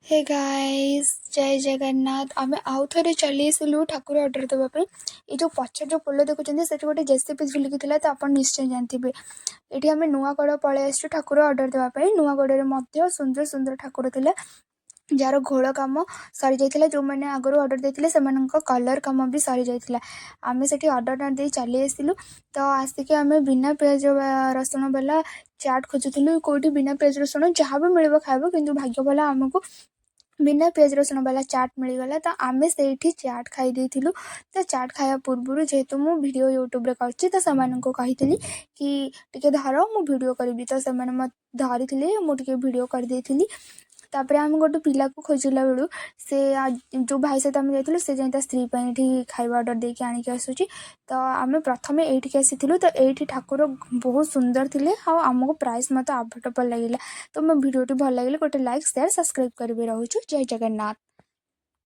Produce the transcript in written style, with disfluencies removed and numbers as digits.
ହେ guys, ଜୟ ଜଗନ୍ନାଥ। ଆମେ ଆଉ ଥରେ ଚାଲି ଆସିଲୁ ଠାକୁର ଅର୍ଡ଼ର ଦେବା ପାଇଁ। ଏଇ ଯେଉଁ ପଛ ଯେଉଁ ପୋଲ ଦେଖୁଛନ୍ତି, ସେଠି ଗୋଟେ ଜେସିବି ଝୁଲିକି ଥିଲା, ତ ଆପଣ ନିଶ୍ଚୟ ଜାଣିଥିବେ। ଏଠି ଆମେ ନୂଆଗଡ଼ ପଳେଇ ଆସିଛୁ ଠାକୁର ଅର୍ଡ଼ର ଦେବା ପାଇଁ। ନୂଆଗଡ଼ରେ ମଧ୍ୟ ସୁନ୍ଦର ସୁନ୍ଦର ଠାକୁର ଥିଲେ, ଯାହାର ଘୋଳ କାମ ସରିଯାଇଥିଲା। ଯେଉଁମାନେ ଆଗରୁ ଅର୍ଡ଼ର ଦେଇଥିଲେ, ସେମାନଙ୍କ କଲର୍ କାମ ବି ସରିଯାଇଥିଲା। ଆମେ ସେଠି ଅର୍ଡ଼ର ନ ଦେଇ ଚାଲି ଆସିଲୁ। ତ ଆସିକି ଆମେ ବିନା ପିଆଜ ରସୁଣ ବାଲା ଚାଟ୍ ଖୋଜୁଥିଲୁ, କେଉଁଠି ବିନା ପିଆଜ ରସୁଣ ଯାହା ବି ମିଳିବ ଖାଇବ। କିନ୍ତୁ ଭାଗ୍ୟ ଭଲ, ଆମକୁ ବିନା ପିଆଜ ରସୁଣ ବାଲା ଚାଟ୍ ମିଳିଗଲା। ତ ଆମେ ସେଇଠି ଚାଟ୍ ଖାଇ ଦେଇଥିଲୁ। ତ ଚାଟ୍ ଖାଇବା ପୂର୍ବରୁ, ଯେହେତୁ ମୁଁ ଭିଡ଼ିଓ ୟୁଟ୍ୟୁବରେ କରିଛି, ତ ସେମାନଙ୍କୁ କହିଥିଲି କି ଟିକେ ଧର, ମୁଁ ଭିଡ଼ିଓ କରିବି। ତ ସେମାନେ ମୋତେ ଧରିଥିଲେ, ମୁଁ ଟିକେ ଭିଡ଼ିଓ କରିଦେଇଥିଲି। ତାପରେ ଆମେ ଗୋଟେ ପିଲାକୁ ଖୋଜିଲା ବେଳୁ ସେ ଯେଉଁ ଭାଇ ସହିତ ଆମେ ଯାଇଥିଲୁ, ସେ ଯାଇ ତା ସ୍ତ୍ରୀ ପାଇଁ ଏଠି ଖାଇବା ଅର୍ଡ଼ର ଦେଇକି ଆଣିକି ଆସୁଛି। ତ ଆମେ ପ୍ରଥମେ ଏଇଠିକି ଆସିଥିଲୁ। ତ ଏଇଠି ଠାକୁର ବହୁତ ସୁନ୍ଦର ଥିଲେ ଆଉ ଆମକୁ ପ୍ରାଇସ୍ ମଧ୍ୟ ଆଫୋର୍ଡେବଲ୍ ଲାଗିଲା। ତ ମୋ ଭିଡ଼ିଓଟି ଭଲ ଲାଗିଲେ ଗୋଟେ ଲାଇକ୍, ସେୟାର, ସବସ୍କ୍ରାଇବ୍ କରିବେ। ରହୁଛୁ, ଜୟ ଜଗନ୍ନାଥ।